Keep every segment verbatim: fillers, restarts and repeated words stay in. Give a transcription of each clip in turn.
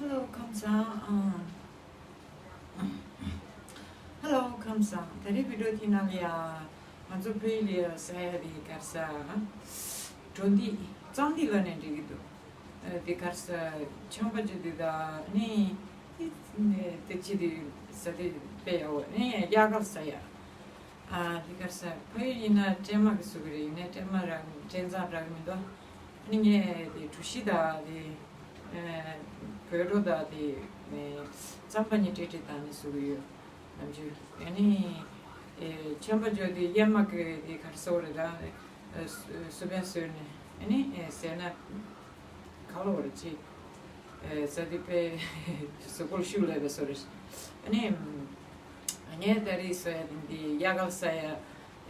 Hello ཁམས་བཟང་། ཨ། Hello ཁམས་བཟང་། ད་རེས་བི་ཌི་ཡོ་དེ་ནང་ལ་ཡ། ང་ཚོ་བོད་ཡིག་ལ་ཡ་ཟ་ཡ་དེ་ག་རེ་ཟ། འགྲོ་འདི་གཙང་འདི་ལ་ནས་འགྲིག་གི་འདུག་ཨ། དེ་ག་རེ་ཟ། ཆམ་པ་ཅོ་དེ་དང་ནི། དེ་ཅི་དེ་ཟ་དེ་དཔེ་ཡག་པོ་ནི་ཡག་ག་ཟ་ཡ། ཨ། དེ་ག་རེ་ཟ། ཕ་ཡུལ་ཡིན་ན་སྲན་མ་གི་བཟོ་གི་རེད། ཡིན་ནའི་སྲན་མ་རག་སྲན་གཙང་རག་གི་མི་འདུག་ཨ་ནི་ངས་དེ་གྲོ་ཞིབ་དང་དེ། ཨ། བོད་རོ་དང་དེ། ཨ། རྩམ་པ་གཉིས་སྲེ་སྲེ་བཏང་ནས་བཟོ་གི་ཡོད། ནམ་རྒྱུན་ཨ་ནི། ཨེ། ཆམ་པ་ཅོ་དེ་གཡེར་མ་གི་དེ་ག་རེ་ཟ་བ་རེད་ད། ཨ། སུ། སུ་བན་བཟོས་ནས་ཨ་ནི། ཨེ། ཟས་ན། ཁ་ལོ་བར་ཅི། ཨེ། ས་དེ་པེ། སུ་ཀོལ་ཤུགས་ལས་པའི་སོ་རེ། ཨ་ནི། ངས་ད་རེས་ཟ་ཡ་དེ་འདི་གཡག་གལ་ཟ་ཡ།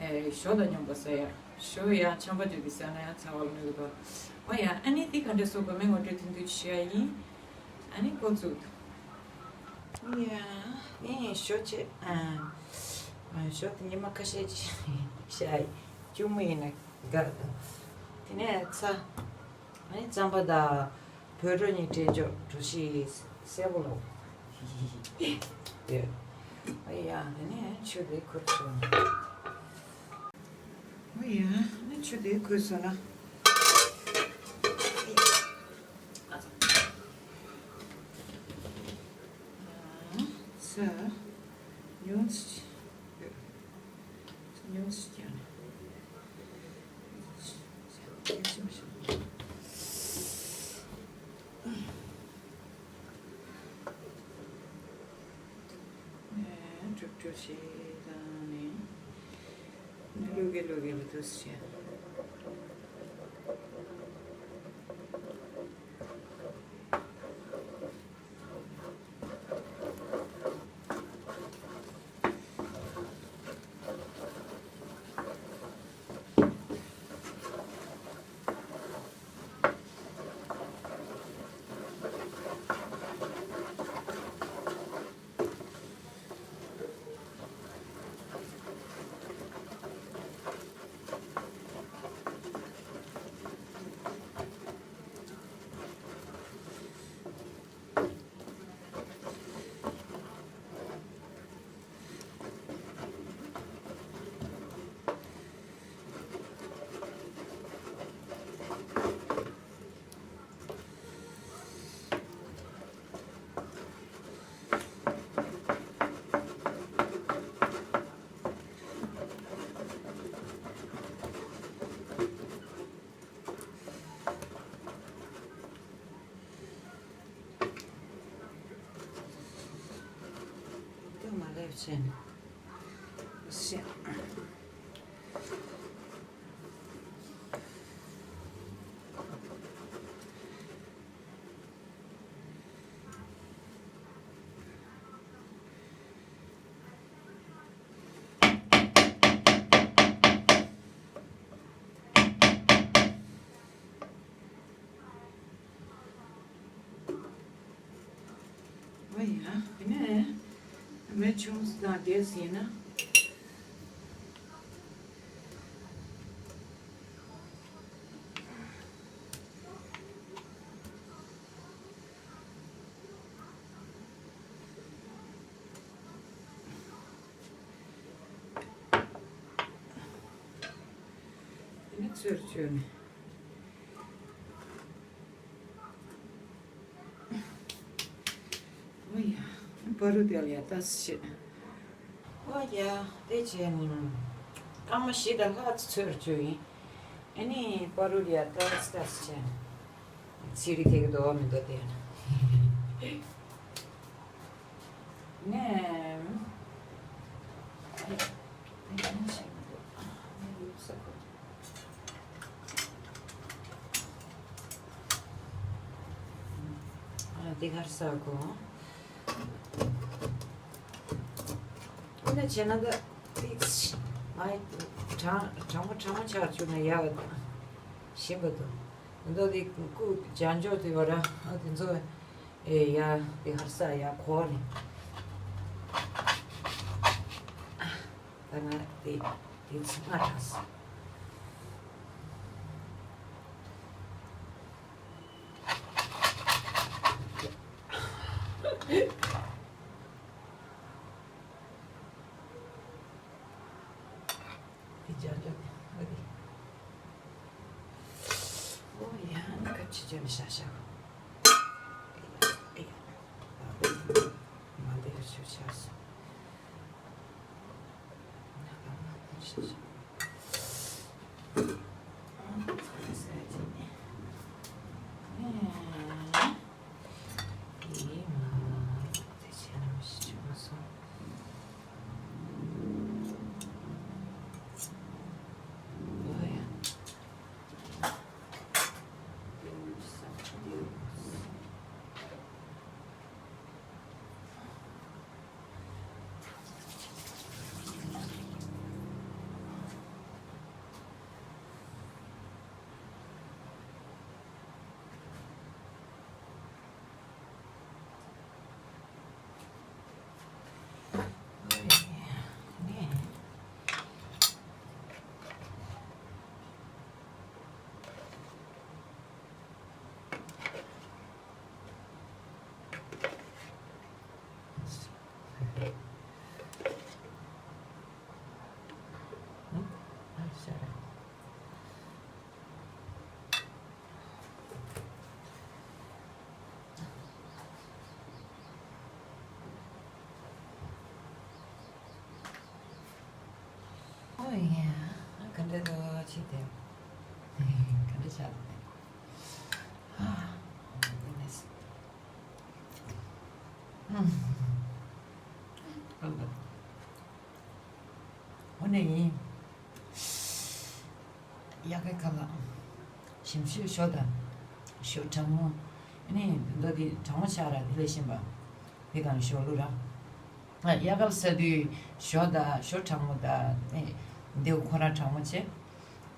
ཨེ། ཞོ་དང་མཉམ་པོ་ཟ་ཡ། ཞོ་ཡང་ཆམ་པ་ཅོ་དེ་ཟ་ན་ཡང་ཚ་བ་ལ་མི་འདུག་པ། ཨོ་ཡ། ཨ་ནི་དེ་ག་འདྲ་བཟོ་དགོས་མིན་ངོ་སྤྲོད་ཐུང་ཐུང་ཞུ་ཡ་ཡིན། ཨ་ནི་འགོ་བཙུགས། ཨོ་ཡ། ངས་ཞོ་བྱས། ཨ། ཞོ་དེ་ཉི་མ་ཁ་ཤས་ཅིག་བཞག་ཡིན། ལྕུག་མ་ཡིན་ན་དགའ་འདུག་དེ་ནས་ཚྭ། ཨ་ནི་རྩམ་པ་དང་བོད་རོ་གཉིས་སྲེ་འཇོག་གྲོ་ཞིབ་སེར་པོ་ལོག་ཡོད། ཨ་ཡ། དེ་ནས་ཆུ་དེ་ཁུར་སོང་། ཨ་ཡ། ཨ་ནི་ཆུ་དེ་ཁུར་སོང་ན། ཚྭ་ཉུང་ཙམ་ཡོད། ཉུང་ཙམ་ཀྱང་། ཨེ། གྲུབ་གྲུབ་ཞིག་བཏང་ནས། ལུག་གི་ལུག་གི་ལུག་དུས་བྱས། དུ་མ་ལེབ་ཆེན། ཤ། ཨོ་ཡ། དེ་ནས་མེ་ཆུང་ཙམ་དང་རྒྱས་ཡིན་ན། དེ་ནས་ཚོས་བཅོས་ནས། ཨོ་ཡ། བ་རུ་དེ་ལ་ཡ་ཏ་སི་བྱེད། ཨོ་ཡ། དེ་བྱས་ནས། སྐར་མ་བཞི་དང་ལྷག་ཙམ་ཚོས་བཅོས་ཡིན། ཨ་ནི་བ་རུ་ལ་ཡ་ཏ་སི་ཏ་སི་བྱས་ནས། ཚིག་རིགས་དེ་གི་འདོར་བ་མི་འདོར་དེ་ཡ་ན། ནས། ཨ། དེ་གར་ས་གོ། ཨ་ནི་བྱས་ན་ད་ཏིག་ཙི། ཨ། གྲང་གྲང་མོ་གྲང་མོ་ཆགས་བཅུག་ན་ཡག་པ་དང་། ཞིམ་པ་དང་། མདོ་དེ་ཀུ་ལྗང་འཇོག་དེ་བ་ར། ཨ། དེ་ཚོ། ཨེ་ཡ། དེ་ཧར་ས་ཡ་གོ་ནི། ད་ང་དེ་དེ་ཚི་ང་དྲག་སི། ཤ་ཤ། ཨེ་ཡ། ཨེ་ཡ། མ་འདི་ལ་ཞུ་ཆགས་སོང་། ང་ལ་མ་འདི་ཤ་ཤ། ཨ། ཚ་ཚ་ཟེར་ཅིག་ནས། ཨེ། ཨེ་མ། དེ་བྱས་ན་མི་ཤི་ཆོག་མ་སོང་། ཨོ་ཡ། ཨོ་ཡ། ག་འདྲ་འདུག་ཅི་དེ། ག་འདྲ་ཆགས་འདུག་ཨ། ཨོ་མའི་གུཌ་ནེས། ཨུམ། ཨོ་ནི། དབྱར་ཁའི་ཁ་ལག་ཞིམ་ཤོས་ཞོ་དང་། ཞོ་གྲང་མོ། ཨ་ནི་འདི་འདི་གྲང་མོ་ཆགས་ར་དེ་ལས་ཞིམ་པ། དེ་གང་ཞོ་ལུ་ར། ཨ། དབྱར་ཁ་ལ་ཟ་དུས་ཞོ་དང་ཞོ་གྲང་མོ་དང་ཨ་ནི་འདི་ཁོ་ར་གྲང་མོ་བྱས།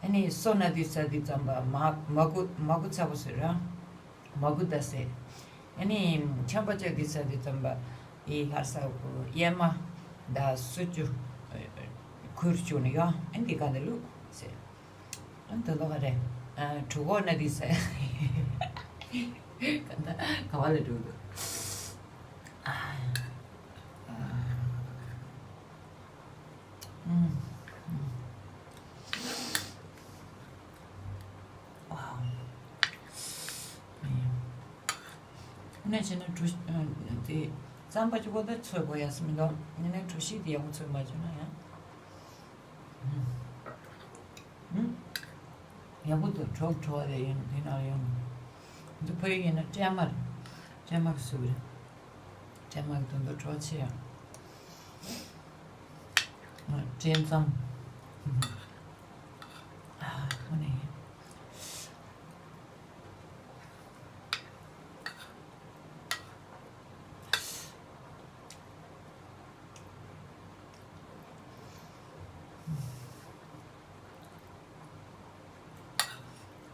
ཨ་ནི་སོ་ན་དུས་ཟ་དུས་ཙམ་པ་མ་མ་གུ་མ་གུ་ཚ་པོ་བཟོས་ར། མ་གུ་ད་ཟེར། ཨ་ནི་ཆམ་པ་བཅག་དུས་ཟ་དུས་ཙམ་པ་ཨི་ཧར་ས་གུ་ཡས་མ་ད་སུ་ཅུ་ཁུར་ཅུ་ནི་ཡོ། ཨ་ནི་འདི་ག་འདི་ལུག་ཟེར། ཨ་ད་ལོ་ག་རེ། ཨ་གྲུ་གོ་ན་འདི་ཟེར། ག་ད་ག་བ་ལ་འགྲོ་འདུག་ཨ། ཨ། ཨུམ། ཨུམ། ཝའོ། ཨུམ། ནས་བྱས་ན་གྲུ་ཨ་དེ་རྩམ་པ་གཅིག་པོ་ད་ཚོས་དགོས་ཡ་སི་མི་འདུག་ནས་ནས་གྲུ་བཞི་དེ་ཡག་པོ་ཚོས་མ་བྱུང་ན་ཡང་། ཨུམ། ཨུམ། ཡག་པོ་འདུག་གྲོགས་གྲོགས་རེ་ཡིན་དེ་ན་ཡོང་། འདི་ཕ་ཡུལ་ཡིན་ན་སྤྲེལ་མར། སྤྲེལ་མར་གི་སུབ་རེད། སྤྲེལ་མར་གི་དོན་དུ་གྲོགས་ཆེ་ཡང་། སྤྲེལ་རྩམ། ཨ་ཁོ་ནས།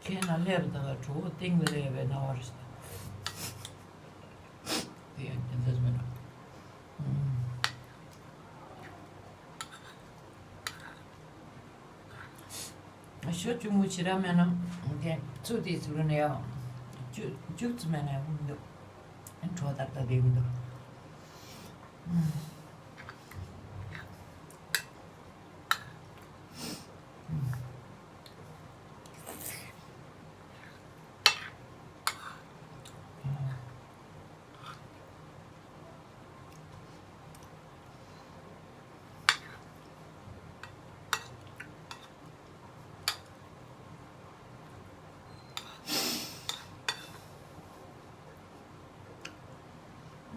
ཁྱེད་ན་སླེབས་དང་གྲོགས་སྟེང་ལ་སླེབས་པའི་སྣང་བ་རེད། དེ་ཡང་དེ་འདྲ་མིན་ནོ། ཨུམ། ཞོ་གཅུང་མོ་ཕྱི་ར་མེད་ན་དེ་ཚུ་དེ་ཚུ་ལ་ནས་ཡང་བཅུ་བཅུ་ཙམ་མེད་ན་ཡང་མི་འདུག་གྲོགས་ད་ལྟ་བསྡད་མི་འདུག་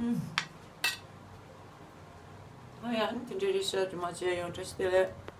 ཨུམ། ཨ་ཡ། དེ་འདྲའི་རེད་ཤག་རྗེས་མ་མཇལ་ཡོང་། བཀྲ་ཤིས་བདེ་ལེགས།